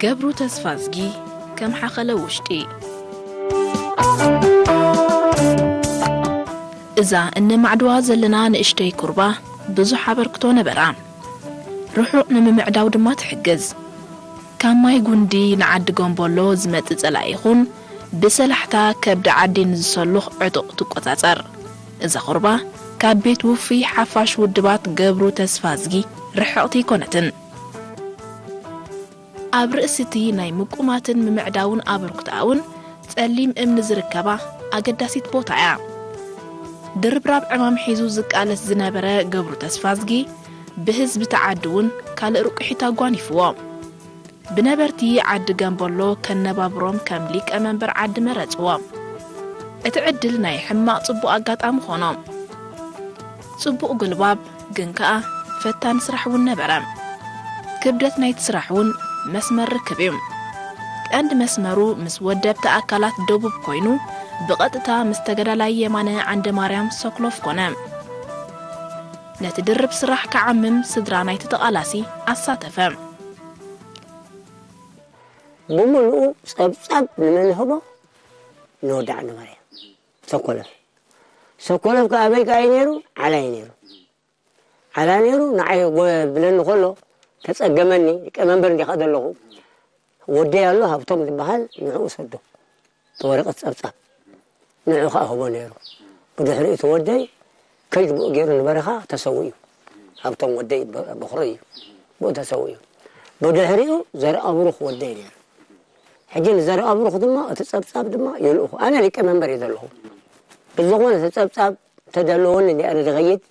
ገብሩ ተስፋዝጊ ከም ሓኸለ ውሽጢ። እዛ እነማዕድዋ ዘለና ንእሽተይ ኩርባ ብዙሕ ኣበርክቶ ነበራ። ርሑቕ ንምምዕዳው ድማ ትሕግዝ። ካብ ማይ ጉንዲ ንዓዲ ጎምቦሎ ዝመጽእ ጸላኢ ይኹን ብሰላሕታ ከብዲ ዓዲ ንዝሰሉኽ ዕጡቕ ትቆጻጸር። እዛ ኩርባ ካብ ቤት ውፉይ ሓፋሽ ውድባት ገብሩ ተስፋዝጊ ርሕቕቲ ኣይኮነትን። ኣብ ርእሲ እቲ ናይ ምቁማትን ምምዕዳውን ኣበርክቶኣ እውን ጸሊም እምኒ ዝርከባ ኣገዳሲት ቦታ እያ። ድርብራብ ዕማም ሒዙ ዝቃለስ ዝነበረ ገብሩ ተስፋዝጊ ብህዝቢ ተዓዲ እውን ካልእ ርቁሒት ኣጓኒፍዎ። ብነበርቲ ዓዲ ገምበሎ ከነባብሮም ከም ሊቀ መንበር ዓዲ መረጽዎ። እቲ ዕድል ናይ ሕማቕ ጽቡቕ ኣጋጣሚ ኾኖ። ጽቡቕ ጉልባብ ግን ከኣ ፈታኒ ስራሕ እውን ነበረ። ክብደት ናይቲ ስራሕ እውን መስመር ርክብ እዩ። ቀንዲ መስመሩ ምስ ወደብቲ ኣካላት ደቡብ ኮይኑ ብቐጥታ ምስ ተገዳላይ የማነ ዓንደ ማርያም ሶክሎፍ ኮነ። ነቲ ድርብ ስራሕ ክዓምም ስድራ ናይቲ ተቓላሲ ኣሳተፈ። ብምሉኡ ጸብጻብ ንመን ህቦ? ንወዲ ዓንደ ማርያም ሰኮለፍ። ሰኮለፍ ከ ኣበይ ከኣ እዩ ነይሩ? ዓላ እዩ ነይሩ። ዓላ ነይሩ። ንዓይ ጎ ብለኒ ከሎ ተጸገመኒ። ሊቀ መንበር እንዲኻ ዘለኹ፣ ወደይ ኣሎ ሃብቶም ዝበሃል፣ ንዕኡ ሰዶ። እቲ ወረቐት ጸብጻብ ንዕኡ ከኣ ህቦ ነይሩ። ብድሕሪኡ እቲ ወደይ ከጅ ብኡ ገይሩ ንበረኻ ተሰዊኡ እዩ። ሃብቶም ወደይ በ- በኹረይ እዩ። ብኡ ተሰዊኡ። ብድሕሪኡ ዘርኣብሩኽ ወደይ ነይሩ። ሕጂ ንዘርኣብሩኽ ድማ እቲ ጸብጻብ ድማ ይልእኹ። ኣነ ሊቀ መንበር እየ ዘለኹ። ብዝኾነ እቲ ጸብጻብ ተደለወኒ እንዲ ኣነ ዝኸይድ፣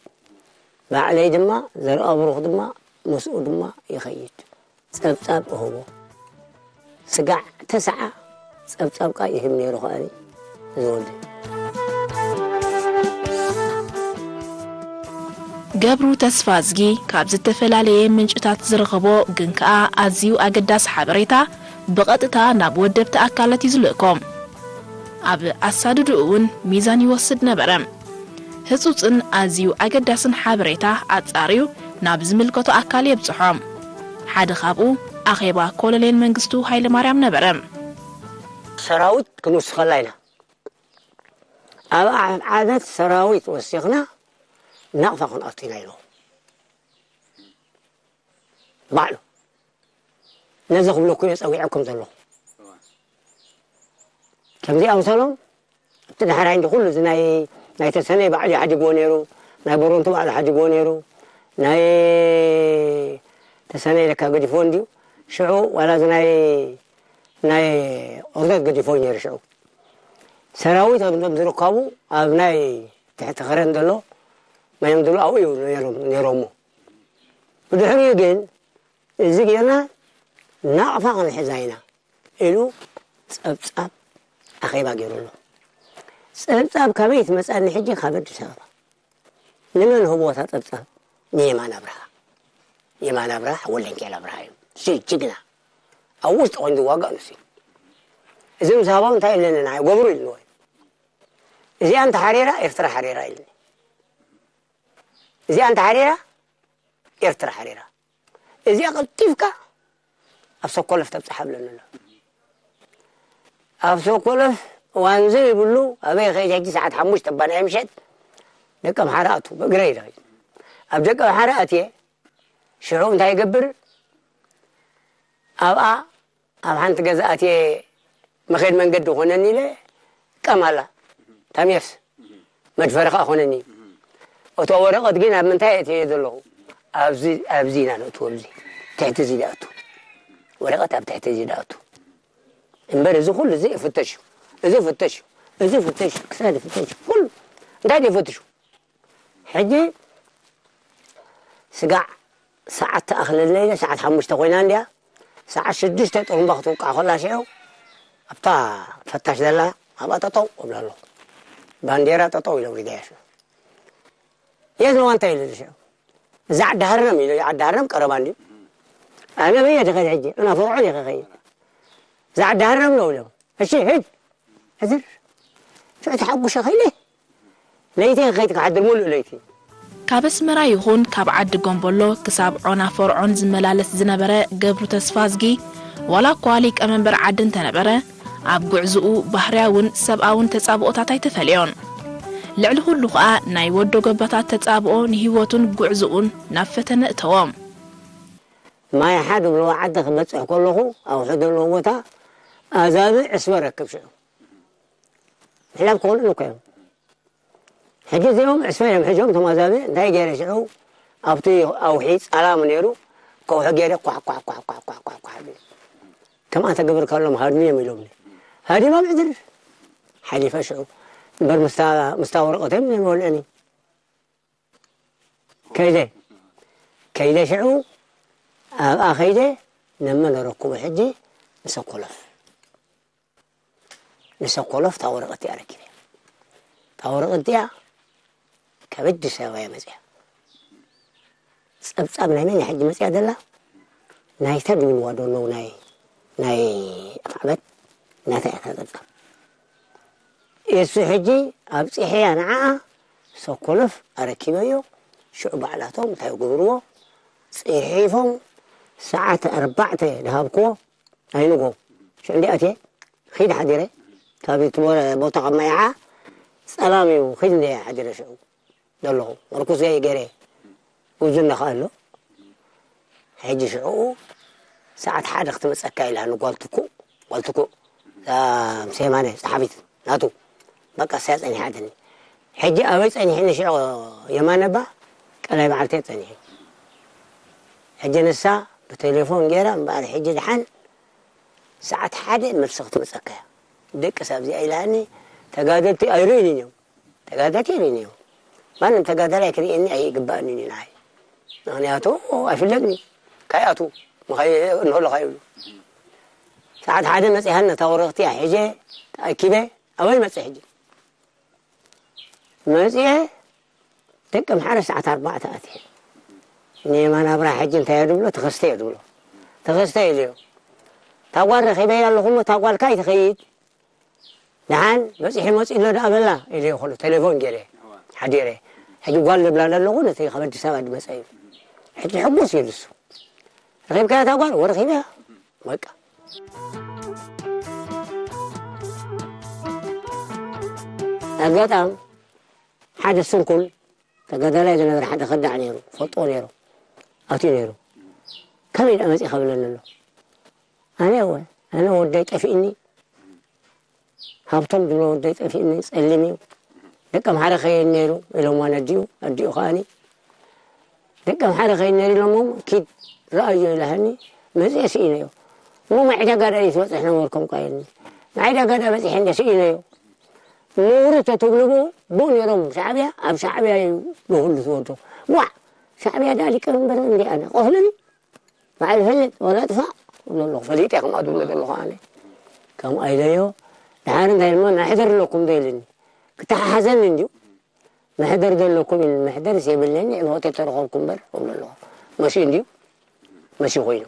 ባዕለይ ድማ ዘርኣብሩኽ ድማ ምስኡ ድማ ይኸይድ። ጸብጻብ እህቦ። ስጋዕ ተሰዓ ጸብጻብ ቃ ይህብ ነይሩ ከኣኒ ዝወዲ። ገብሩ ተስፋዝጊ ካብ ዝተፈላለየ ምንጭታት ዝረኸቦ ግን ከኣ ኣዝዩ ኣገዳሲ ሓበሬታ ብቐጥታ ናብ ወደብቲ ኣካላት እዩ ዝልእኮ። ኣብ ኣሳድድኡ እውን ሚዛን ይወስድ ነበረ። ህጹጽን ኣዝዩ ኣገዳስን ሓበሬታ ኣጻርዩ ናብ ዝምልከቶ ኣካል የብጽሖ። ሓደ ካብኡ ኣኼባ ኮሎኔል መንግስቱ ሃይለማርያም ነበረ። ሰራዊት ክንውስኸላ ኢና። ኣብ ዓመት ሰራዊት ወሲኽና ናቕፋ ክንኣቱ ኢና ኢሉ ባዕሉ። ነዚ ክብለኩም እየ ጸዊዐኩም ዘለኹ። ከምዚ ኣምሰሎም እቲ ዳሕራይ እንዲ ኩሉ እዚ ናይ ናይ ተሰነይ ባዕሉ ሓዲግዎ ነይሩ፣ ናይ ቦሮንቱ ባዕሉ ሓዲግዎ ነይሩ፣ ናይ ተሰነይ ለካ ገዲፎ እንድዩ። ሽዑ ዋላ እዚ ናይ ናይ ኦርደት ገዲፎ እዩ ነይሩ። ሽዑ ሰራዊት ከምዞም ዝርከቡ ኣብ ናይ ትሕቲ ከረን ዘሎ ማዮም ዝብሉ ኣብኡ እዩ ነይሮም ነይሮሞ። ብድሕሪኡ ግን እዚ ጌርና ናቕፋ ክንሕዛ ኢና ኢሉ ጸብጻብ ኣኼባ ገይሩ ኣሎ። ጸብጻብ ካበይ ትመጻኒ ሕጂ? ካብ ኣዲስ ኣበባ። ንመን ህቦ እታ ጸብጻብ? ንየማነ ኣብርሃ። የማነ ኣብርሃ ወልደንኪኤል ኣብርሃ እዩ። እዚ ጅግና ኣብ ውሽጢ ኮይኑ ዝዋጋእ ንሱ እዩ። እዚ ምስ ሃቦም እንታይ ኢለኒ ንዓይ ገብሩ ኢልዎ። እዚኣ እንተ ሓሪራ ኤርትራ ሓሪራ ኢልኒ። እዚኣ እንተ ሓሪራ ኤርትራ ሓሪራ። እዚኣ ቀልጢፍካ ኣብ ሰኮለፍ ተብጽሓ ብለኒ ኣሎ። ኣብ ሰኮለፍ ዋንዘ ይብሉ ኣበይ ኸይድ ሕጂ ሰዓት ሓሙሽተ ባናይ ምሸት ደቂ ኣምሓራ ኣቱ ብእግረይ ይደኸይ ኣብ ደቂ ኣምሓራ ኣትየ ሽዑ እንታይ ይገብር ኣብኣ ኣብ ሓንቲ ገዛ ኣትየ መኸድ መንገዲ ኾነኒ ኢለ ቀማላ ታምየስ መድፈሪ ኸዓ ኾነኒ እቶ ወረቐት ግን ኣብ ምንታይ ኣትየ ዘለኹ ኣብዚ ኣብዚ ኢና ነእትዎ ኣብዚ ትሕቲ እዚ ደኣቱ ወረቐት ኣብ ትሕቲ እዚ ደኣቱ እምበር እዚ ኩሉ እዚ ይፍተሽ እዩ እዚ ፍተሽ እዩ እዚ ፍተሽ እዩ ክሳድ ፍተሽ እዩ ኩሉ እንታይ ድዩ ፍትሹ ሕጂ ስጋዕ ሰዓት ትኣኽለልና ኢለ ሰዓት ሓሙሽተ ኮይና እንድያ ሰዓት ሽዱሽተ ጥሩምባ ክትውቃዕ ከላ ሽዑ ኣብታ ፈታሽ ዘላ ኣብኣ ጠጠው እብላ ኣለኹ ባንዴራ ጠጠው ኢለ ውሪደያ ሽዑ የት ነዋ እንታይ ኢለ ሽዑ እዛ ዓዲ ሃረም ኢለ ዓዲ ሃረም ቀረባ እንድዩ ኣነ በየ ድኸድ ሕጂ እና ፍርዖን እየ ከኸይድ እዛ ዓዲ ሃረም ነው ኢሎም እሺ ሂድ ሕዝር ሽዑ ተሓጉሸ ከይለ ለይቲ ከኸይድ ክሓድር ሙሉእ ለይቲ ካብ ኣስመራ ይኹን ካብ ዓዲ ጎምቦሎ ክሳብ ዖና ፈርዖን ዝመላለስ ዝነበረ ገብሩ ተስፋዝጊ ዋላ እኳ ሊቀ መንበር ዓዲ እንተነበረ፣ ኣብ ጉዕዝኡ ባህርያውን ሰብኣውን ተጻብኦታት ኣይተፈልዮን። ልዕሊ ኩሉ ኸኣ ናይ ወዶ ገባታት ተጻብኦ ንህይወቱን ጉዕዝኡን ናብ ፈተነ እተዎም። ማይ ሓ ድብልዎ ዓዲ ክበጽሕ ከለኹ ኣውሑ ዘለዎ ቦታ ኣዛብእ ዕስበ ረክብ ሽዑ ምሕላብ ክኾኑ እኮ እዮም። ሕጂ እዚኦም ዕስበ እዮም። ሕጂ እቶም ኣዛብእ እንታይ ገይረ ሽዑ ኣብቲ ኣውሒ ጸላም ነይሩ ከውሒ ገይረ ኳሕ ኳሕ ኳሕ ኳሕ ኳሕ ኳሕ ኳሕ ብል ከምኣ ተገብር ከሎም ሃድሙ እዮም ኢሎምኒ። ሃዲሞም ዕድር ሓሊፈ ሽዑ እምበር ምስታ ምስታ ወረቐቶም ዘይበልዑኒ። ከይደ ከይደ ሽዑ ኣብኣ ከይደ ነመን ረክቦ ሕጂ ንሰኮሎፍ ንሰኮሎፍ እታ ወረቐት እቲኣ ረኪበ። እታ ወረቐት እቲኣ ካብ ኣዲስ ኣበባ እያ መፅያ። ፀብፃብ ናይ መን እያ ሕጂ መፅያ ዘላ? ናይታ ድብልዋ ደለዉ ናይ ናይ ኣፍዓበት ናታ እያ እታ ፀብፃብ። እሱ ሕጂ ኣብፂሐያ ንዓኣ ሰኮሎፍ ኣረኪበዮ። ሽዑ ባዕላቶም እንታይ ይገብርዎ? ፅሒፎም ሰዓት ኣርባዕተ ዝሃብክዎ ኣይንጎ ሽዑ እንዲ ኣትየ ኺድ ሓዲረ ካብ እቲ ቦ- ቦታ ካብ ማይዓ ፀላም እዩ ኺድ እንዲ ሓዲረ ሽዑ ዘለኹ መርኩስ ገይ ገይረ ጉብዝና ከኣ ኣሎ። ሕጂ ሽዑ ሰዓት ሓደ ክትመፀካ ኢላ ንጓል ትኩእ ጓል ትኩእ እዛ ምስ የማነ ፀሓፊት ናቱ በቃ እሳያ ፀኒሓትኒ። ሕጂ ኣበይ ፀኒሕኒ ሽዑ የማነ ባ ቀላይ በዓልቲ እየ ፀኒሐ። ሕጂ ንሳ ብቴሌፎን ገይራ እምበኣር ሕጂ ደሓን ሰዓት ሓደ መልሲ ክትመፀካ እያ። ደቅስ ኣብዚኣ ኢላኒ። ተጋደልቲ ኣይርእዩን እዮም። ተጋደልቲ ይርእዩን እዮም። ማንም ተጋዳላይ ክርእየኒ ኣይግባእንን እዩ ንዓይ። ምክንያቱ ኣይፍለጥን እዩ። ካይኣቱ መኸይ እንሆለኻ ይብሉ። ሰዓት ሓደ መፂሃን ነታ ወረቕቲ እያ ሒጀ ተኣኪበ ኣበይ መፅእ ሕጂ መፅኤ ደቂ ኣምሓረ ሰዓት ኣርባዕተ ኣትየ ንየማን ኣብርሃ ሕጂ እንታይ እየ ድብሎ ተኸስተ እየ ድብሎ ተኸስተ ኢለዮ ታጓል ረኺበያ ኣለኹ እሞ ታጓልካ ይትኸይድ ደሓን በፂሑ መፂኡ ኣሎ ደኣ በላ ኢለዮ ከሎ ቴሌፎን ገይረ ሓዲረ ሕጂ ጓል ዝብላ ዘለኹ ነቲ ካብ ኣዲስ ኣበባ ዝመፀ እዩ ሕጂ ሕጉስ እዩ ንሱ ረኺብካያ ታጓል ወረኺበያ በቃ ኣጋጣም ሓደ ስንኩል ተጋዳላይ ዝነበረ ሓደ ከዳዕ ነይሩ ፈልጦ ነይሩ ኣትዩ ነይሩ ከመይ ደኣ መፂእካ ብለኒ ኣሎ ኣነ ወ ኣነ ወደይ ጠፊእኒ ሃብቶም ዝብሎ ወደይ ጠፊእኒ ፀሊም እዩ ደቂ ኣምሓረ ከየድ ነይሩ ኢሎምዋ ነዲኡ ኣዲኡ ከዓኒ ደቂ ኣምሓረ ከይድ ነይሩ ኢሎሞም ኪድ ረኣዮ ኢላሃኒ መፅኤ ስኢነዮ እሞ ማይ ዕዳጋ ዳ ትበፅሕ ነበርኩም ቃየኒ ማይ ዕዳጋ ዳ በፂሐ እንደ ስኢነዮ ነውሪ ተትብልቡ ብኡ ነይሮም ሻዕብያ ኣብ ሻዕብያ እዩ ንሁሉ ዝወዶ ዋዕ ሻዕብያ ዳ ሊቀመንበር እንዲ ኣነ ቆህልኒ ባዕል ፈልጥ ወላ ጥፋእ እብሎ ኣለኹ ፈሊጠ ከምኣ ዝብሎ ዘለኹ ኣነ ከምኣ ኢለዮ ድሓር እንታይ ድማ መሕደር ኣለኩም ዶ ኢልኒ ክተሓሓዘኒ እንድዩ መሕደር ዘለኩም ኢሉ መሕደርስ የብለኒ ዕንወት የተረኸብኩ እምበር እብሎ ኣለኹ መሲኡ እንድዩ መሲኡ ኮይኑ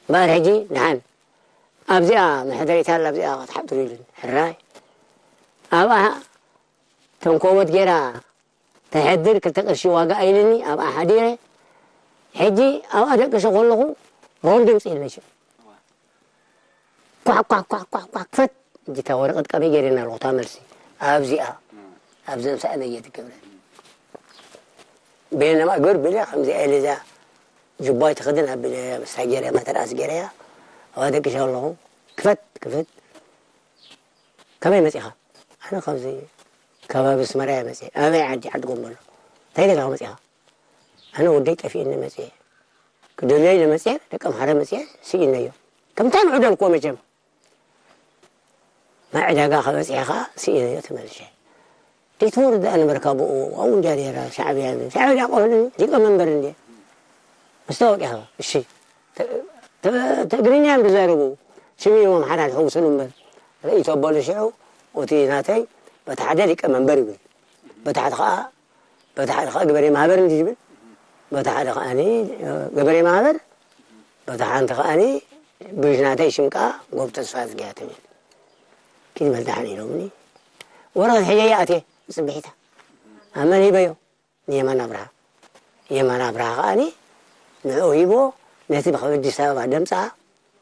እምበኣር ሕጂ ድሓን ኣብዚኣ መሕደሪታ ኣላ ኣብዚኣ ክትሓድሩ ኢሉኒ ሕራይ ኣብኣ ተንኮቦት ጌራ ተሕድር ክልተ ቅርሺ ዋጋ ኢልኒ ኣብኣ ሓዲረ ሕጂ ኣብኣ ደቅሰ ከለኹ ሮንድ ምፅእ ኢልኒ ሽዑ ኳዕ ኳዕ ኳዕ ኳዕ ኳዕ ክፈት እጅታ ወረቀት ቀበይ ገይረና ኣለኹ እታ መልሲ ኣብዚኣ ኣብዚ ኣምሳያ መየት ገብረ በይነማ ግብር ብለ ከምዚኣ ኢለ እዛ ጅባይ ትኽድን ኣቢለ ምስታ ገይረ መተርኣስ ገይረያ ኣብኣ ደቂሰ ኣለኹ ክፈት ክፈት ከመይ መፂኻ ኣነ ካብዚ ከባቢ ኣስመራ እየ መፅየ ኣበይ ዓዲ ዓዲ ጎንበሎ እንታይ ገዛኻ መፂኻ ኣነ ወደይ ጠፊእኒ መፅየ ክደልዮ ኢለ መፅየ ደቂ ኣምሓረ መፅየ ስኢነዮ ከምታ ንዑ ደልክዎ መቸም ናብ ዕዳጋ ከበፅሐ ከዓ ስኢነዮ ተመልሸ ዲትወር ደኣ ነበርካ ብኡ ኣብኡ እንድያ ነይራ ሻዕብያ ሻዕብያ ድኣ ቆህልን ሊቀ መንበር እንድየ ምስ ተወቂኻ እሺ ትግርኛ እዮም ዝዛረቡ ሽም እዮም ኣምሓራ ዝሕውስሉ እምበር ርእይቶ ኣበሉ ሽዑ እቲ ናተይ በቲ ሓደ ሊቀ መንበር ይብል በቲ ሓደ ከዓ በቲ ሓደ ከዓ ገበሬ ማህበር እንዲ ዝብል በቲ ሓደ ከዓኒ ገበሬ ማህበር በቲ ሓንቲ ከዓኒ ብሽናተይ ሽም ከዓ ጎብ ተስፋ ዝግያ ትብል ኪድ በልዳሓን ኢሎምኒ ወረቐት ሕጀ ይኣትየ ብፅብሒታ ኣመን ሂበዮ ንየማን ኣብርሃ የማን ኣብርሃ ከዓኒ ንዕኡ ሂቦ ነቲ ካብ ኣዲስ ኣበባ ደምፃ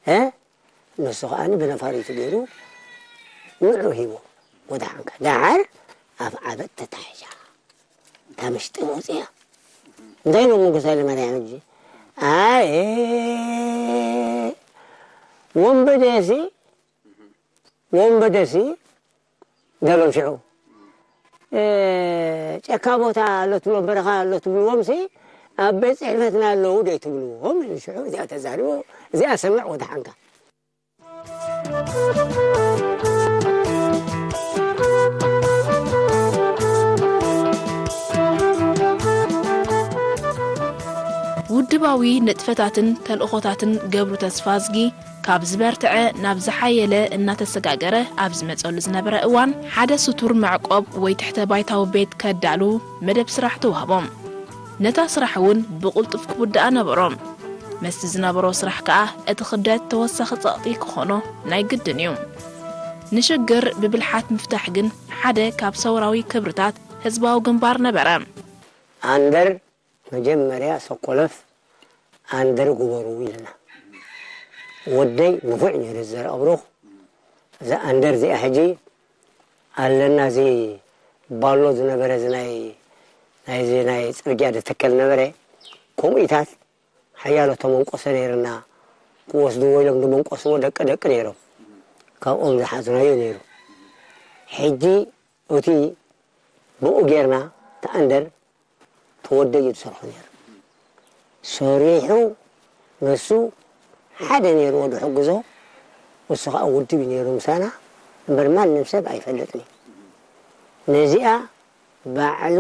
እ ንሱ ከዓኒ ብነፋሪቱ ገይሩ ንዑ ሂቦ። ወደ ሓንካ ደሓር ኣፍ ዓበጥ ተታሒዛ። እታ ምሽጢ መውፅያ እንታይ ኢሎም ንጉስ ሃይለ ማርያም ሕጂ? ኣይ ወንበዴሲ ወንበዴሲ ደሎም ሽዑ እ፣ ጨካ ቦታ ኣሎ ትብሎ በረኻ ኣሎ ትብልዎም ሲ ኣብ ቤት ፅሕፈትና ኣለዉ ዶ ትብልዎም ኢሉ ሽዑ እዚኣ ተዛሪቡ። እዚኣ ሰምዕ ወደ ሓንካ። ውድባዊ ንጥፈታትን ተልእኾታትን ገብሩ ተስፋዝጊ ካብ ዝበርትዐ ናብ ዝሓየለ እናተሰጋገረ ኣብ ዝመጸሉ ዝነበረ እዋን ሓደ ስቱር መዕቆብ ወይ ትሕተ ባይታዊ ቤት ከዳሉ መደብ ስራሕ ተዋህቦ። ነታ ስራሕ እውን ብቕልጡፍ ክውድኣ ነበሮ። መስቲ ዝነበሮ ስራሕ ከኣ እቲ ክብደት ተወሳኺ ጸቕጢ ክኾኖ ናይ ግድን እዩ። ንሽግር ብብልሓት ምፍታሕ ግን ሓደ ካብ ሰውራዊ ክብርታት ህዝባዊ ግንባር ነበረ። ኣንደር መጀመርያ ሰኮለፍ ኣንደር ግበሩ ኢልና። ወደይ ንፉዕ ነይሩ ዘርኣ ብሩኽ። እዛ ኣንደር እዚኣ ሕጂ ኣለና እዚ ባሎ ዝነበረ እዚ ናይ ናይዚ ናይ ጽርግያ ዝትከል ነበረ። ከምኡኢታት ሓያሎ ተመንቆሰ ነይርና። ክወስድዎ ኢሎም ዝመንቆስዎ ደቂ ደቂ ነይሮም። ካብኦም ዝሓዝናዮ ነይሩ። ሕጂ እቲ ብኡ ጌርና ተኣንደር ተወደዩ ዝሰርሖ ነይሩ። ሰሪሑ ንሱ ሓደ ነይርዎ ዝሕግዞ፣ እሱ ከዓ ውድብ እዩ ነይሩ ምሳና እምበር ማንም ሰብ ኣይፈልጥን እዩ። ነዚኣ ባዕሉ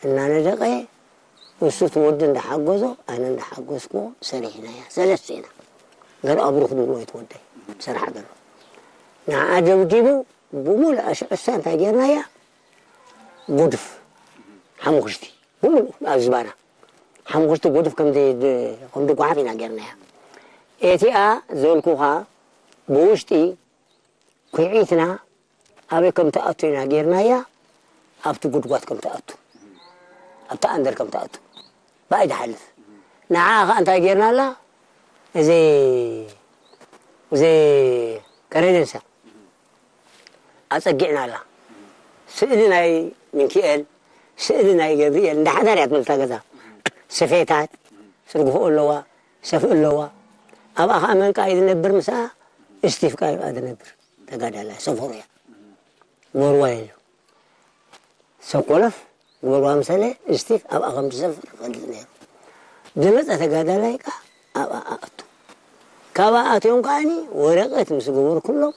እናነደቐ እሱ እቲ ወዲ እንዳሓገዞ ኣነ እንዳሓገዝኩዎ ሰሪሕናያ ሰለስተ ኢና። ገርኣ ብሩኽ ዝብልዎ እዩ እቲ ወደይ ዝሰርሓ ዘሎ። ንዓ ደብዲቡ ብሙሉእ ኣሽዑሳ እንታይ ጌርናያ? ጉድፍ ሓሙኽሽቲ ብምሉእ ኣብ ዝባና ሓሙኽሽቲ ጉድፍ ከም ጓሓፍ ኢና ጌርናያ። እቲኣ ዘልኩኻ ብውሽጢ ኩዒትና ኣበይ ከም ትኣቱ ኢና ጌርናያ። ኣብቲ ጉድጓድ ከም ትኣቱ ኣብቲ ኣንደር ከም ትኣቱ ብኣይ ድሓልፍ ንዓ ኸዓ እንታይ ጌርና ኣላ እዚ እዚ ከረደንሳ ኣጸጊዕና ኣላ። ስእሊ ናይ ምንኪኤል ስእሊ ናይ ገብርኤል እንዳ ሓዳር እያ ትብል እታ ገዛ። ስፌታት ጽርግፎ ኣለዋ፣ ሰፍኢ ኣለዋ። ኣብኣ ኸዓ መን ቃ እዩ ዝነብር ምስኣ? እስቲፍ ቃ እዩ ዝነብር። ተጋዳላይ ሰፈሩ እያ። ጎርዋ የሉ። ሰኮለፍ ጎርዋ ምሰለ እስቲፍ ኣብኣ ከም ዝሰፍር ይፈልጥ ነይሩ። ዝመጸ ተጋዳላይ ቃ ኣብኣ ኣእቱ። ካብኣ ኣትዮም ከዓኒ ወረቐት ምስ ገበርኩሎም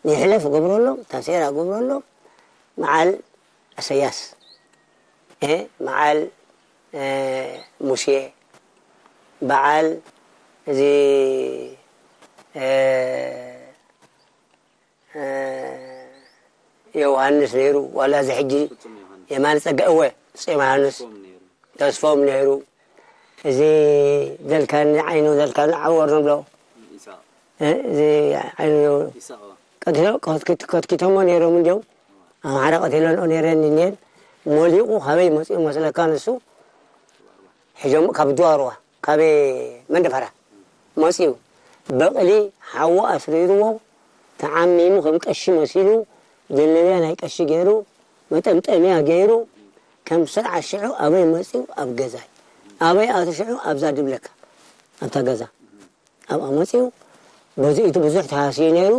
ይሕለፍ ገብረሎም፣ ታሴራ ገብረሎም፣ መዓል እሰያስ እ መዓል እ ሙሴ በዓል እዚ እ እ ዮውሃንስ ነይሩ ዋላ እዚ ሕጂ የማነ ጸጋ እወ ፍጹም ዮውሃንስ ተስፎም ነይሩ እዚ ዘልካኒ ዓይኑ ዘልካኒ ዓወር ንብሎ እ እዚ ዓይኑ ቀትኪቶሞ ነይሮም እንዲዮም ኣምሓራ ቀቲለንኦ ነይረን እኒኤን ሞሊቑ ካበይ መፂኡ መስለካ ንሱ ሕዞም ካብ ድዋርዋ ካብ መንደፈራ መፂኡ በቕሊ ሓዉ ኣስሪርዎ ተዓሚሙ ከም ቀሺ መሲሉ ደለብያ ናይ ቀሺ ገይሩ መጠምጠምያ ገይሩ ከም ስርዓት ሽዑ ኣበይ መፂኡ ኣብ ገዛይ ኣበይ ኣቱ ሽዑ ኣብዛ ድብለካ ኣብታ ገዛ ኣብኣ መፂኡ በዚ ኢቱ ብዙሕ ተሃስዩ ነይሩ።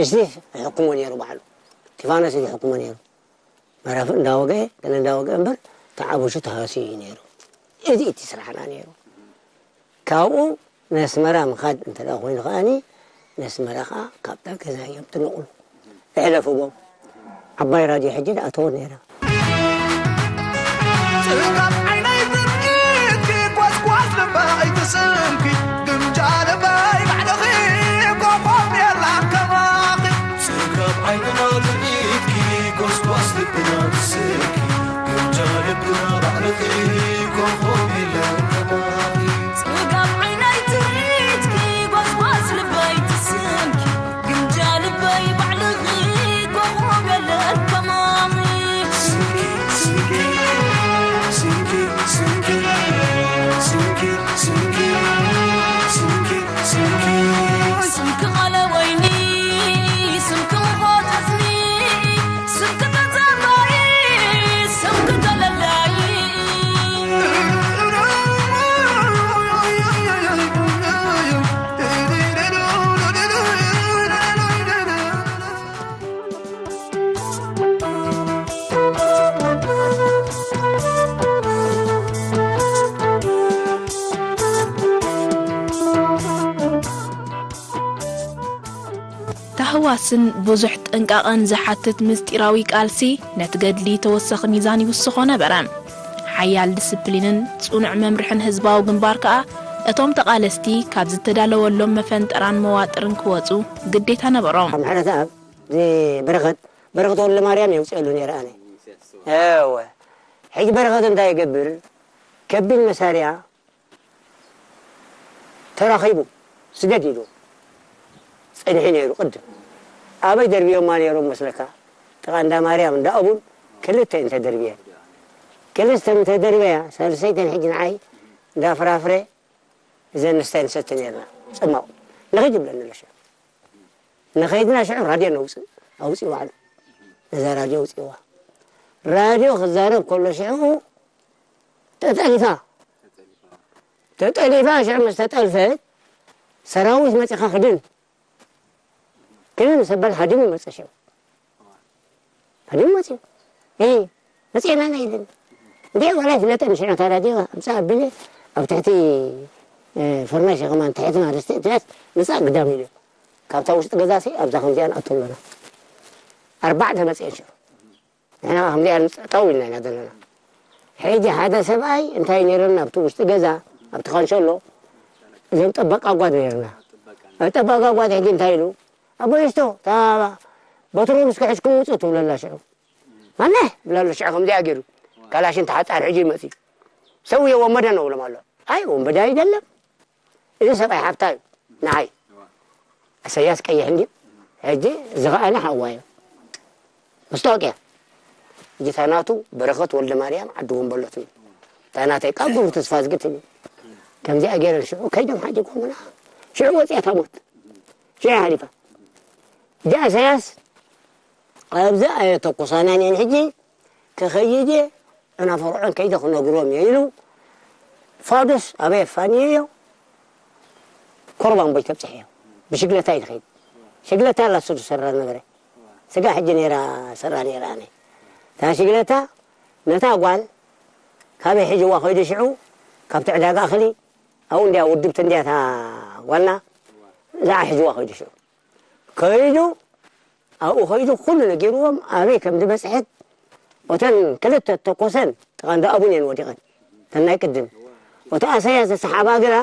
እስቲፍ ይሕክሞ ነይሩ ባዕሉ ቲፋኖስ እዩ ዝሕክሞ ነይሩ። መራፍእ እንዳወገአ ገለ እንዳወገአ እምበር ተዓብሹ ተሃስዩ እዩ ነይሩ። እዚ እቲ ስራሕና ነይሩ። ካብኡ ነስመራ ምኻድ እንተ ደኣ ኮይኑ ከኣኒ ነስመራ ከኣ ካብታ ገዛ እዮም ትነቕሉ። እሕለፍዎም ዓባይ ራድዮ ሕጂ ደኣ ተወ ነይራ። ጽጋብ ዓይነይ ትርኢትኪ ጓስጓስ ልበይ ትስምኪ ግምጃ ልበይ ባዕልኺ ኮኾብ የላን ከማኺ ጽጋብ ዓይንና ትርኢትኪ ጓስጓስ ልብና ትስምኪ ግምጃ ልብና ባዕልኺ ኮኾብ የላን ከማኺ ጽጋብ ዓይነይ ትርኢትኪ ጓስጓስ ልበይ ትስምኪ ግምጃ ልበይ ባዕልኺ ኮኾብ የለን ከማኺ ስምኪ ስምኪ ስምኪ ዋስን ብዙሕ ጥንቃቐን ዝሓትት ምስጢራዊ ቃልሲ ነቲ ገድሊ ተወሳኺ ሚዛን ይውስኾ ነበረ። ሓያል ዲስፕሊንን ጽኑዕ መምርሕን ህዝባዊ ግንባር ከኣ እቶም ተቓለስቲ ካብ ዝተዳለወሎም መፈንጠራን መዋጥርን ክወጹ ግዴታ ነበሮም። ካብ ምሕረተኣብ በረኸት በረኸት ወልደማርያም የውፅአሉ ነይረ ኣነ። እወ። ሕጂ በረኸት እንታይ ይገብር? ከቢድ መሳርያ ተራኺቡ ስደድ ኢሉ ጸኒሑ ነይሩ። ቅድም ኣበይ ደርብዮማ ነይሮም መስለካ? ጥቓ እንዳ ማርያም እንዳ ኣቡን ክልተ እንተደርብየን፣ ክልተ እንተደርበያ ሳልሰይተን ሕጂ ንዓይ እንዳ ፍራፍረ እዘን ንስታይ ንሰቲ ነርና። ጽማቕ ንኺድ ይብለኒ ኣሎ ሽዑ። ንኸይድና ሽዑ ራድዮ ነውፅእ ኣውፅእ ባዕሉ ነዛ ራድዮ ኣውፅእዋ። ራድዮ ክዛረብ ከሎ ሽዑ ተጠሊፋ ተጠሊፋ ሽዑ ምስ ተጠልፈት ሰራዊት መፂኻ ክድን ክድን ሰበል ሃድም ይመፀ ሽዑ ሃድም መፂኡ እ መፂና ና ኢልን እንዴ ዋላ ይፍለጠ ምሽዑ እታ ራድዮ ኣምፃ ኣቢለ ኣብ ትሕቲ እ፣ ፈርናሽ ከማን ትሕትና ርስቲ እትያት ምፃእ ግዳም ኢሉ ካብታ ውሽጢ ገዛ ሲ ኣብዛ ከምዚኣ ንኣቱ ኣለና ኣርባዕተ መፅኤን ሽዑ ንሕና ከምዚኣ ንፅእ ጠው ኢልና ኢና ዘለና ሕጂ ሓደ ሰብኣይ እንታይ ነይረና ኣብቲ ውሽጢ ገዛ ኣብቲ ካንሸሎ እዞም ጠበቃ ጓድ ነይርና ጠበቃ ጓድ ሕጂ እንታይ ኢሉ ኣቦ ይስቶ እታ በትሮ ምስ ክሕዝኩም ውፁ ትብለላ ሽዑ ማነ ብላሉ ሽዑ ከምዚኣ ገይሩ ካላሽን ተሓፃር ሕጂ ይመፅእ ሰውየ ወንበደ ነው ብሎም ኣሎ ኣይ ወንበደ ኣይደለም እዚ ሰብኣይ ሓብታ እዩ ንዓይ እሰያስ ቀይሕ እንዲ ሕጂ እዚ ከኣነ ሓዋ እዩ መስታወቅያ ሕጂ ታናቱ በረኸት ወልደ ማርያም ዓዲ ወንበሎ ትብል ታናተይ ካብ ግብሩ ተስፋ ዝግትል እዩ ከምዚኣ ገይረን ሽዑ ከይዶም ሓዲጎምና ሽዑ ወፅያ ታሞት ሽዑ ሓሊፋ እዛ እሰያስ ኣብዚ ኣየተኩሳናን እየን ሕጂ ክኸይድ እየ ዕናፈርዖን ከይደ ክነግሮም እየ ኢሉ ፋዱስ ኣበይ ኣፋንየዮ ኮርባን ቦይ ተብፅሐዮ ብሽግለታ እዩ ዝኸይድ ሽግለታ ኣላ እሱ ዝሰራ ነበረ ስጋ ሕጂ ነራ ሰራ ነራ ኣነ እታ ሽግለታ ነታ ጓል ካበይ ሕጅዋ ከይዱ ሽዑ ካብቲ ዕዳጋ እኽሊ ኣብኡ እንድያ ውድብቲ እንድያ እታ ጓልና እዛ ሕጅዋ ከይዱ ሽዑ ከይዱ ኣብኡ ከይዱ ኩሉ ነጊርዎም ኣበይ ከም ዝበፅሐት እተን ክልተ ተኮሰን ጥቓ እንዳ ኣቡን እየን ወዲቐን እተን ናይ ቅድም እቲ ኣሰያ ዝተሰሓባ ግራ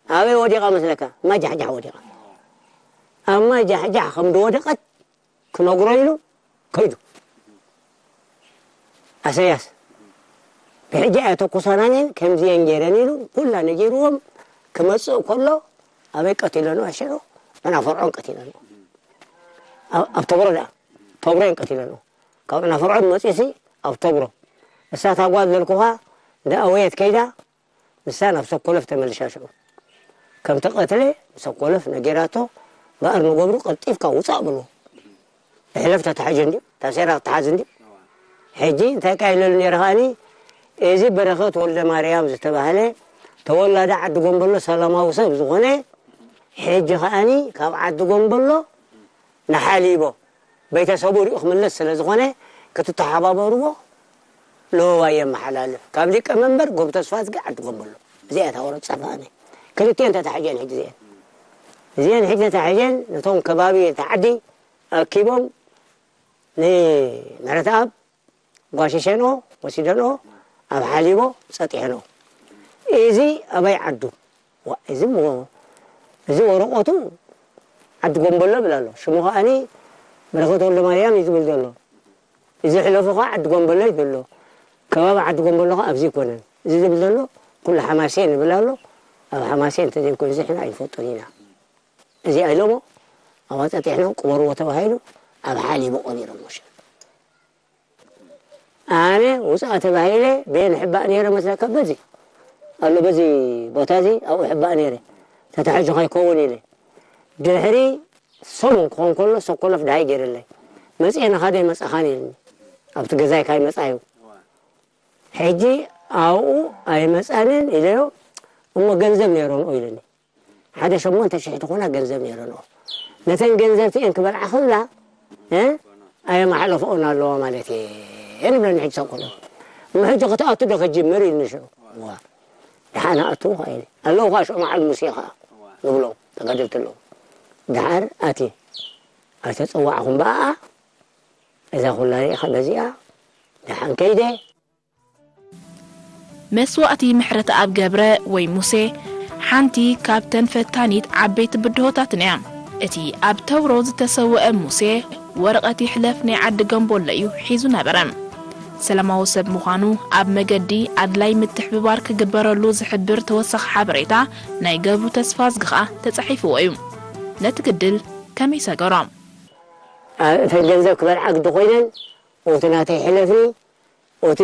ኣበይ ወዲቓ መስለካ ማይ ጃሕጃሕ ወዲቓ ኣብ ማይ ጃሕጃሕ ከም ዝወደቐት ክነግሮ ኢሉ ከይዱ ኣሰያስ ብሕጂ ኣየተኩሳናን እየን ከምዚ እየን ገይረን ኢሉ ኩላ ነጊርዎም ክመፅእ ከሎ ኣበይ ቀቲለንኦ ሽዑ ዕናፈርዖን ቀቲለንኦ ኣብ ተብሮ ደኣ ተብሮ እየን ቀቲለንኦ ካብ ዕናፈርዖን መፂሲ ኣብ ተብሮ እሳ እታ ጓል ዘልኩኻ ደኣወየት ከይዳ ንሳ ናብ ሰኮለፍ ተመልሻ ሽዑ ከም ተቐትለ ሰኮለፍ ነጊራቶ እምበኣር ንገብሩ ቀልጢፍካ ውፃእ በልዎ ሕለፍ ተታሕዞ እንድዩ ታሴራ ክትሓዝ እንድዩ ሕጂ እንታይ ቃ ኢለሉ ነይረ ከኣኒ እዚ በረኸት ወልደ ማርያም ዝተባህለ ተወላዲ ዓዲ ጎንበሎ ሰላማዊ ሰብ ዝኾነ ሕጂ ከኣኒ ካብ ዓዲ ጎንበሎ ንሓሊቦ ቤተሰቡ ሪኡ ክምለስ ስለ ዝኾነ ክትተሓባበርዎ ለበዋ የመሓላልፍ ካብ ሊቀ መንበር ጎብ ተስፋዝጊ ዓዲ ጎንበሎ እዚኣ እታ ወረቕ ፃፋ ኣነ ክልቲኤን ተታሒዘን ሕጂ እዚኤን እዚኤን ሕጂ ተታሒዘን ነቶም ከባቢ እቲ ዓዲ ኣኪቦም ንምሕረተኣብ ጓሽሸንኦ ወሲደንኦ ኣብ ሓሊቦ ፀጢሐንኦ እዚ ኣበይ ዓዱ እዚ እሞ እዚ ወረቐቱ ዓዲ ጎንበሎ ይብል ኣሎ ሽሙ ከዓኒ በረኸት ወልደማርያም እዩ ዝብል ዘሎ እዚ ሕለፉ ከዓ ዓዲ ጎንበሎ እዩ ዘሎ ከባቢ ዓዲ ጎንበሎ ከዓ ኣብዚ ይኮነን እዚ ዝብል ዘሎ ኩሉ ሓማሴን ይብል ኣሎ ኣብ ሓማሴን እንተዘይኮይኑ ዝሕና ኣይንፈልጦን ኢና እዚኣ ኢሎሞ ኣብኣ ፀጢሕና ቅበርዎ ተባሂሉ ኣብ ሓሊቦ ቀቢሮሞ ሽዑ ኣነ ውፃእ ተባሂለ በየን ሕባእ ነይረ መስለካ በዚ ኣሎ በዚ ቦታ እዚ ኣብኡ ሕባእ ነይረ ተታሒዙ ከይከውን ኢለ ድሕሪ ሰሙን ክኾን ከሎ ሰኮለፍ ድሃይ ገይረለይ መፅኤ ናኻደ መፃኻን ኢልኒ ኣብቲ ገዛይ ካይ መፃዩ ሕጂ ኣብኡ ኣይመፃንን ኢለዮ እሞ ገንዘብ ነይረንኦ ኢለኒ ሓደ ሸሞንተ ሽሕ ትኾና ገንዘብ ነይረንኦ ነተን ገንዘብ ትኤን ክበልዓ ክብላ ኣየመሓለፍኦን ኣለዋ ማለት እየ ንብለኒ ሕጂ ሰንኮሎ እሞ ሕጂ ክትኣቱ ዶ ክጅምር ኢልኒ ሽዑ ድሓን ኣእትዉ ከዓ ኢለ ኣለዉ ከዓ ሽዑ መዓል ሙሴ ከዓ ንብሎም ተጋደልቲ ኣለዉ ድሓር ኣትየ ኣይተጸዋዕኹም ብኣኣ። እዛ ኩላ ርኢኻ በዚኣ ደሓን ከይደ። መስዋእቲ ምሕረተኣብ ገብረ ወይ ሙሴ ሓንቲ ካብተን ፈታኒት ዓበይቲ ብድሆታትን እያ። እቲ ኣብ ተውሮ ዝተሰወአ ሙሴ ወረቐት ይሕለፍ ናይ ዓዲ ገምቦሎ እዩ ሒዙ ነበረ። ሰላማዊ ሰብ ምዃኑ ኣብ መገዲ ኣድላይ ምትሕብባር ክግበረሉ ዝሕብር ተወሳኺ ሓበሬታ ናይ ገብሩ ተስፋዝጊ ኸኣ ተጻሒፍዎ እዩ። ነቲ ግድል ከመይ ሰገሮ? እተን ገንዘብ ክበልዓ ግዲ ኮይነን፣ ኦቲ ናተይ ሕለፍኒ፣ ኦቲ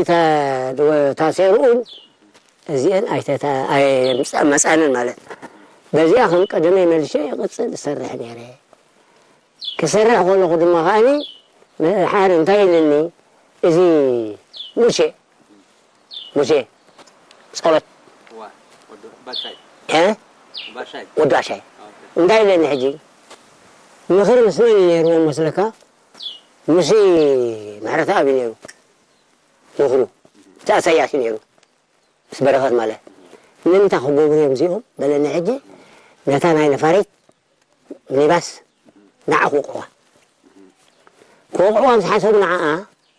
ታሴርኡን እዚአን ኣይተመፃንን ማለት። በዚኣ ከም ቀደመይ መልሸ ይቕፅል እሰርሕ ነይረ። ክሰርሕ ከለኹ ድማ ከዓኒ፣ ሓር እንታይ ኢልኒ፣ እዚ ሙሴ፣ ሙሴ፣ ጸሎት፣ እ? ወዲ ኣሻይ፣ እንታይ ኢለኒ ሕጂ፣ ምኽሪ ምስ መን እዩ ነይርዎ መስለካ? ምስ ምሕረተኣብ እዩ ነይሩ፣ ምኽሩ፣ ምስ ኣሳያስ እዩ ነይሩ፣ ምስ በረኸት ማለት። ንምንታይ ክገብሩ እዮም እዚኦም በለኒ። ሕጂ ነታ ናይ ነፋሪት ሚኒባስ ንዓ ክወቕዕዋ፣ ክወቕዕዋ ምስ ሓሰቡ ንዓኣ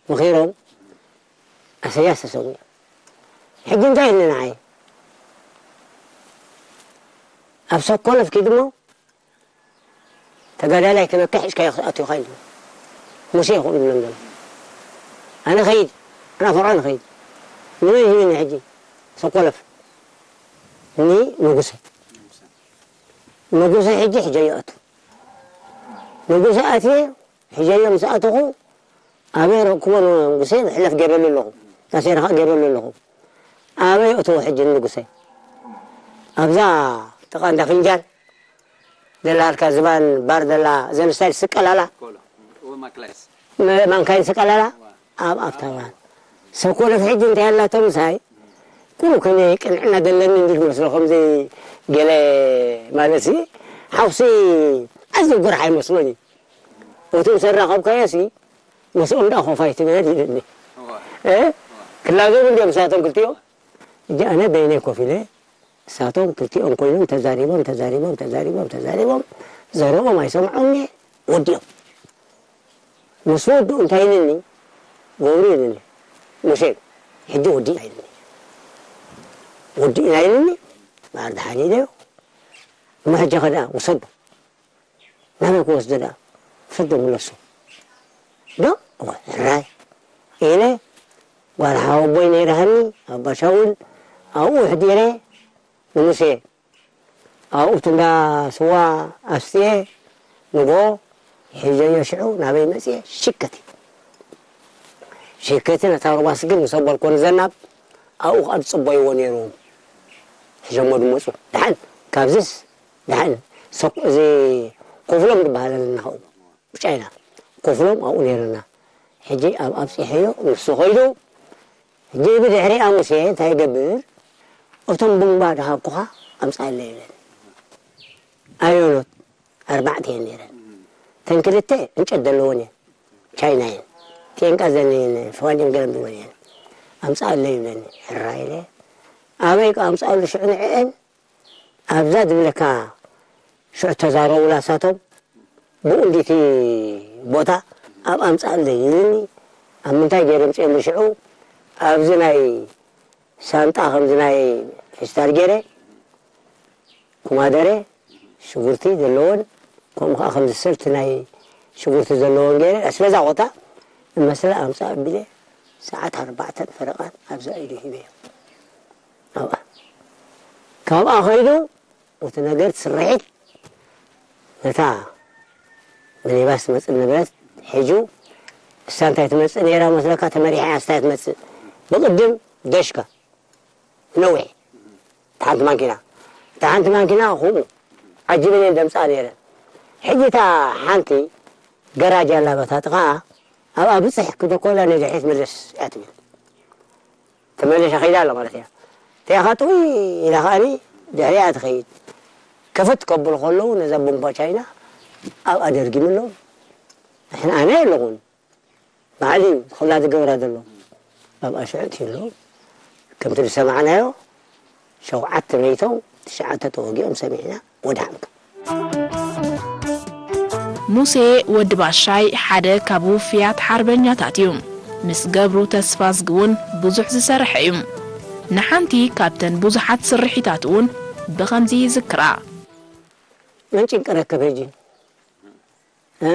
መኺሮም ኣሰያስ ተሰዊኡ። ሕጂ እንታይ ኢልኒ ንዓይ፣ ኣብ ሰኮለፍ ኪድ እሞ ተጋዳላይ ክበክሕ ሒዝካዮ ክትኣትዩ ኢኻ ኢልኒ። ሙሴ ይኹን ይብሎም ዘሎ። ኣነ ኸይድ፣ ኣነ ፈርዖን ኸይድ። ንመን ሂብኒ ሕጂ? ሰኮለፍ። ንንጉሰ። ንጉሰ ሕጂ ሕጀዮ ኣቱ። ንጉሰ ኣትየ፣ ሕጀዮ ምስ ኣተኹ፣ ኣበይ ረእክቦ ንጉሰ? ሕለፍ ገይረሉ ኣለኹ። ታሴራ ኸኣ ገይረሉ ኣለኹ። ኣበይ እትዎ ሕጂ ንጉሰ? ኣብዛ ጥቓ እንዳ ፍንጃል ዘላ ሃልካ ዝባን ባር ዘላ፣ እዘን ስታይል ስቀላላ፣ ማንካይን ስቀላላ፣ ኣብ ኣብታ ባር። ሰኮለፍ ሕጂ እንታይ ኣላቶ ምሳይ? ቁሩብ ከመይ ቅንዕና ዘለኒ እንዲህ መስሎ፣ ከምዚ ገለ ማለት ሲ፣ ሓውሲ ኣዝዩ ጎራሕ ኣይመስሎን እዩ። እቲ ምስ ኣራኸብካዮ ሲ፣ ምስኦም ደኣ ኮፋይ ትበል ኢልኒ። እ? ክላዘቡ እንዲዮም ንሳቶም ክልቲኦም። ሕጂ ኣነ በይነይ ኮፍ ኢለ፣ ንሳቶም ክልቲኦም ኮይኖም ተዛሪቦም፣ ተዛሪቦም፣ ተዛሪቦም፣ ተዛሪቦም፣ ዘረቦም ኣይሰምዖም እየ፣ ወዲኦም። ምስ ወድኡ እንታይ ኢልኒ? ገብሩ ኢልኒ። ሙሴ፣ ሕጂ ወዲእና ኢልኒ። ወዲእና ኢልኒ፣ ማር ደሓን ኢለዮ። እሞ ሕጂ ኸ ደኣ ውሰዶ። ናበይ ክወስዶ ደኣ? ውሰዶ ምለሶ። ዶ? እወ፣ ሕራይ። ኢለ፣ ጓል ሓወቦይ ነይራሃኒ፣ ኣባ ሻውል፣ ኣብኡ ኣሕዲረ፣ ንሙሴ ኣብኡ እቲ እንዳ ስዋ ኣስትየ፣ ንጎ ሒዘዮ ሽዑ ናበይ መፅየ? ሽከቲ። ሽከቲ ነታ ሩባ ስግር ምስ ኣበልኮ ንዘናብ ኣብኡ ከዓ ዝፅበይዎ ነይሮም። ሒዞሞ ዝመፁ። ደሓን፣ ካብዝስ ደሓን፣ ሰኩ-፣ እዚ ኮፍሎም ዝበሃል ኣለና፣ ካብኡ ብቻይና ኮፍሎም ኣብኡ ነይርና። ሕጂ ኣብ ኣብፂሐዮ ንሱ ኸይዱ፣ ሕጂ ብድሕሪኣ ሙሴ እንታይ ይገብር? እቶም ቡምባ ዝሃብኩኻ ኣምፅኣለይ ይብለኒ። ኣዮኖት ኣርባዕተ እየን ነይረን። እተን ክልተ ዕንጨት ዘለወን እየን። ቻይና እየን። ቴንቃ ዘን እየን፣ ፈዋጅን ገረምብወን እየን። ኣምፅኣለይ ይብለኒ። ሕራ ኢለ። ኣበይ ከ ኣምፅኣሉ ሽዑ ንዕአን? ኣብዛ ዝብለካ ሽዑ ተዛረቡላ እሳቶም። ብኡ እንዲቲ ቦታ ኣብ ኣምፅኣለይ ይብለኒ። ኣብ ምንታይ ገይረ ኣምፅኦም ሽዑ? ኣብዚ ናይ ሳንጣ ከምዚ ናይ ፌስታል ገይረ፣ ኮማደረ፣ ሽጉርቲ ዘለዎን፣ ከምኡ ከዓ ከምዚ ሰልቲ ናይ ሽጉርቲ ዘለዎን ገይረ፣ ኣስቤዛ ቦታ እመስለ ኣምፅእ ኣቢለ፣ ሰዓት ኣርባዕተን ፈረቓን ኣብዛ ኢዱ ሂበዮ። ኣብኣ። ካብኣ ኸይዱ፣ እቲ ነገር ስርሒት ነታ ሚኒባስ ትመጽእ ንብረት ሒዙ፣ እሳ እንታይ ትመጽእ ነይራ መስለካ? ተመሪሓ እያ፣ ስታ እያ ትመጽእ። ብቕድም ደሽካ ነዊሕ፣ እታ ሓንቲ ማንኪና፣ እታ ሓንቲ ማንኪና ከምኡ ዓጂበን እየን ደምጽኣ ነይረን። ሕጂ እታ ሓንቲ ገራጅ ኣላ፣ በታ ጥቓኣ፣ ኣብኣ ብጽሕ ክትኮላ ንድሕሪት ምልስ እያ ትብል። ተመሊሳ ከይዳ ኣላ ማለት እያ። እንታይ ኢኻ ጥውይ ኢላ ከኣኒ ድሕሪኣ ትኸይድ። ከፈት ከብሉ ከለዉ ነዛ ቦምባ ቻይና ኣብኣ ደርጊምሎም። ንሕና ኣነ የለኹን። ባዕሉ እዩ ኩላ ዝገብራ ዘሎ። ኣብኣ ሽዑ እትህሉ ከምቲ ዝሰማዕናዮ ሸውዓተ መይቶም ትሽዓተ ተወጊኦም ሰሚዕና ወድሓንካ። ሙሴ ወዲ ባሻይ ሓደ ካብ ውፍያት ሓርበኛታት እዩ። ምስ ገብሩ ተስፋዝጊ እውን ብዙሕ ዝሰርሐ እዩ። ንሓንቲ ካብተን ብዙሓት ስርሒታት እውን ብኸምዚ ይዝክራ። መን ጭንቂ ረከብ ሕጂ? እ?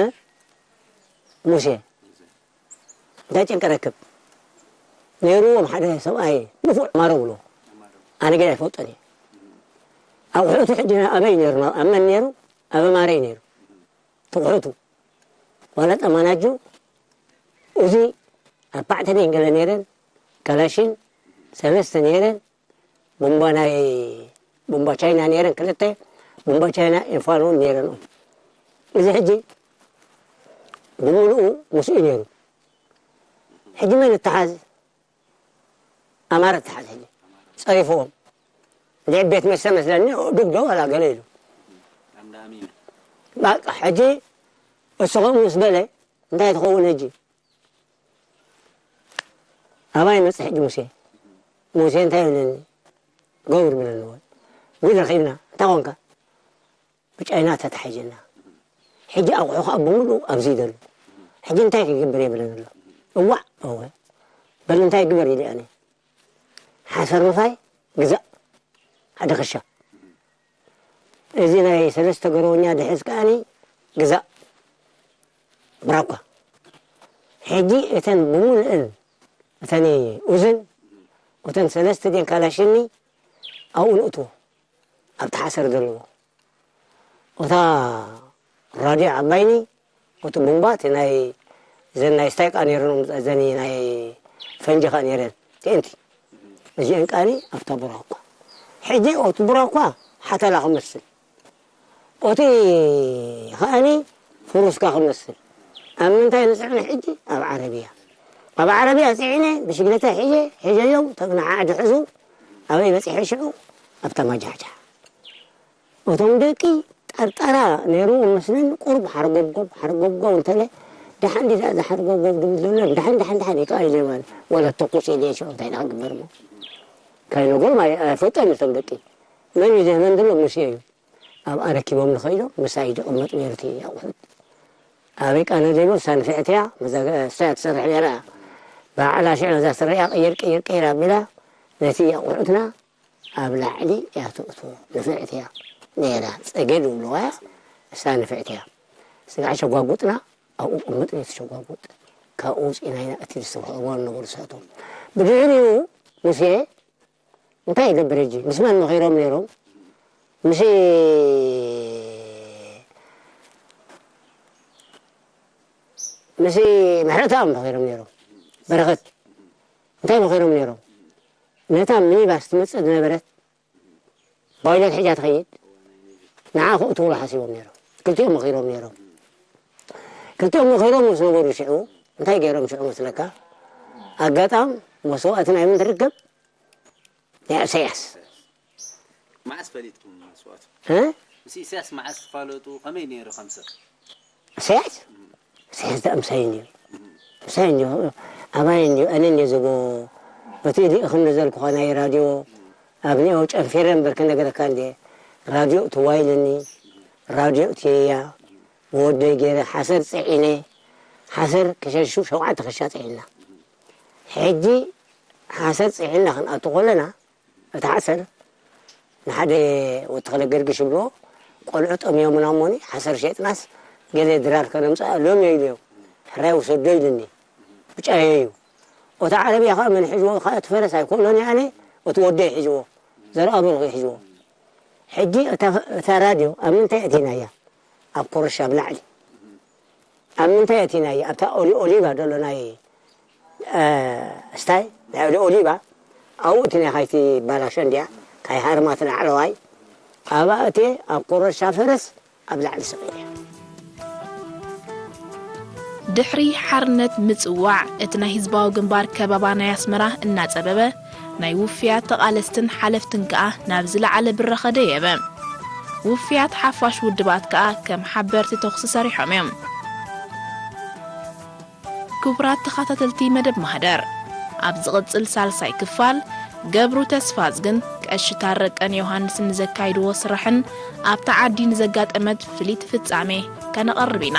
ሙሴ። እንታይ ጭንቂ ረከብ? ነይርዎም ሓደ ሰብኣይ ንፉዕ ማረ ብሎ። ኣነ ግን ኣይፈልጦን እየ። ኣቑሑቱ ሕጂ ኣበይ ነይሩ? ኣብ መን ነይሩ? ኣብ ማረይ ነይሩ። ትቑሑቱ ዋላ ጠማናጁ እዚ ኣርባዕተ ደን ገለ ነይረን፣ ካላሽን ሰለስተ ነይረን፣ ቡምባ ናይ ቡምባ ቻይና ነይረን ክልተ፣ ቡምባ ቻይና ኤንፋን እውን ነይረን። እዚ ሕጂ ብምሉኡ ምስኡ ነይሩ። ሕጂ መን እተሓዝ? ኣማረ እተሓዝ። ሕጂ ጸሪፍዎም። ልዕብ ቤት መስተ መስለኒ ዱብ ዶ ዋላ ገለ ኢሉ። በቃ ሕጂ እሱ ከምኡ ምስ በለ እንታይ ትኸውን ሕጂ? ኣባይ መጽእ ሕጂ ሙሴ። ሙሴ እንታይ ይብለኒ? ገብሩ ብለኒ ወይ። ጉድ ረኺብና። እንታይ ኾንካ? ብጫይና ተታሒዝና። ሕጂ ኣቑሑ ኸኣ ብምሉኡ ኣብዚ ይደሉ። ሕጂ እንታይ ክገብር እየ ብለኒ ኣሎ። እዋእ እወ። በል እንታይ ግበር ኢለ ኣነ። ሓሰር ምፋይ ግዛእ። ሓደ ክሻ። እዚ ናይ ሰለስተ ገረወኛ ድሕዝ ከኣኒ ግዛእ። ብራኳ። ሕጂ እተን ብምሉእን እተን ኡዝን እተን ሰለስተ ድን ካላሽኒ ኣብኡ ንእትዎ። ኣብቲ ሓሰር ዘለዎ። እታ ራድዮ ዓባይኒ እቲ ቡምባ እቲ ናይ እዘን ናይ ስታይቃ ነይረን እዘን ናይ ፈንጂ ኸኣ ነይረን ቲኤንቲ እዚአን ቃኒ ኣብታ ቡራኳ ሕጂ እቲ ቡራኳ ሓተላ ክመስል እቲ ኸኣኒ ፍሩስካ ክመስል ኣብ ምንታይ ንፅዕነ ሕጂ ኣብ ዓረብያ ኣብ ዓረብያ ፅዒነ ብሽግለታ ሒዘ ሒዘዮም ተግናዓ ዓዲ ሕዙ ኣበይ በፂሐ ሽዑ ኣብታ ማጃሕጃሕ እቶም ደቂ ጠርጠራ ነይሩ መስለኒ ቁሩብ ሓርጎብጎብ ሓርጎብጎብ እንተለ ደሓን ዲዛ እዛ ሓርጎብጎብ ድብል ዘሎ ደሓን ደሓን ደሓን ይከኣል ኢለ ማለት ወላ ተኩስ ኢለ ሽዑ እንታይ ኢና ክግበር እሞ እንታይ ነገር ማለት ኣይፈልጦን እቶም ደቂ መን እዩ ዘህመን ዘሎ ሙሴ እዩ ኣብኣ ረኪቦም ንኸይዶም ምሳይ ዝቕመጥ ነይሩ እቲ ኣቑሑት ኣበይ ቃና ዘይብል እሳ ንፍዕቲ እያ እሳ እያ ትሰርሕ ነይራ ባዕላ ሽዑ ነዛ ስረያ ቅይር ቅይር ቅይር ኣቢላ ነቲ ኣቑሑትና ኣብ ላዕሊ እያ ተእትዎ። ንፍዕቲ እያ ነይራ። ጸገ ዝብልዋ እያ። እሳ ንፍዕቲ እያ። ስጋዕ ሸጓጉጥና ኣብኡ ቅምጥ ነቲ ሸጓጉጥ። ካብኡ ውጺእና ኢና እቲ ዝስርሑ እዋን ነበሩ ዝሰእቱ። ብድሕሪኡ ሙሴ እንታይ ይገብር ሕጂ? ምስ መን መኺሮም ነይሮም? ምስ ምስ ምሕረተኣብ መኺሮም ነይሮም። በረኸት እንታይ መኺሮም ነይሮም? ነታ ሚኒባስ ትመጽእ ዝነበረት ፓይለት ሒዛ ትኸይድ ንዓ ክእትውሉ ሓሲቦም ነይሮም። ክልቲኦም መኺሮም ነይሮም። ክልቲኦም መኺሮም ምስ ነበሩ ሽዑ እንታይ ገይሮም ሽዑ መስለካ? ኣጋጣም መስዋእቲ ናይ መን ትርከብ? ናይ ኢሳያስ። መዓስ ፈሊጥኩም መስዋእቱ? እ? ምስ ኢሳያስ መዓስ ትፋለጡ? ከመይ ነይሩ ከም ሰብ? ኢሳያስ ኢሳያስ ደኣ ምሳይ እንድዩ ምሳይ እንድዩ ኣባይ እንድዩ ኣነ እንድየ ዝቦ በቲ ልእኽኒ ዘልኩኻ ናይ ራድዮ ኣብ ኒኦ ጨንፊረ እምበር ክነግረካ እንድየ ራድዮ እትዋ ኢለኒ ራድዮ እትየያ ብወደይ ገይረ ሓሰር ፅዒነ ሓሰር ክሸሹ ሸውዓተ ክሻ ፅዒንና ሕጂ ሓሰር ፅዒንና ክንኣቱ ከለና እቲ ሓሰር ንሓደ ወዲ ተኽለ ገርግሽ ይብልዎ ቆልዑ ጠምዮምና እሞኒ ሓሰር ሸጥናስ ገለ ድራር ከነምፅእ ኣለዎም እየ ኢለዮ ሕራይ ውሰዶ ኢልኒ ብጫዮ እዩ እቲ ዓረብያ ከዓ መን ሒዝዎ ከዓ እቲ ፈረስ ኣይኮኖን ኣነ እቲ ወደይ ሒዝዎ ዘርኣ በርኹ ሒዝዎ ሕጂ እታ ራድዮ ኣብ ምንታይ ኣእቲናያ ኣብ ኮረሻ ኣብ ላዕሊ ኣብ ምንታይ ኣእቲናያ ኣብታ ኦሊ ኦሊቫ ዘሎ ናይ ስታይ ናይ ኦሊ ኦሊቫ ኣብኡ እቲ ናይ ካይቲ ባላሾ እንድያ ካይ ሃርማት ላዕለዋይ ኣብኣ እትየ ኣብ ኮረሻ ፈረስ ኣብ ላዕሊ ስቕ ኢለ ድሕሪ ሓርነት ምጽዋዕ እቲ ናይ ህዝባዊ ግንባር ከበባ ናይ ኣስመራ እናጸበበ ናይ ውፍያት ተቓለስትን ሓለፍትን ከኣ ናብ ዝለዓለ ብረኸ ደየበ። ውፍያት ሓፋሽ ውድባት ከኣ ከም ሓበርቲ ተኹሲ ሰሪሖም እዮም። ክቡራት ተኸታተልቲ መደብ ማህደር፣ ኣብ ዝቕጽል ሳልሳይ ክፋል ገብሩ ተስፋዝግን ቀሺ ታረቀን ዮሃንስን ንዘካይድዎ ስራሕን ኣብታ ዓዲ ንዘጋጠመት ፍልይቲ ፍጻሜ ከነቐርብ ኢና።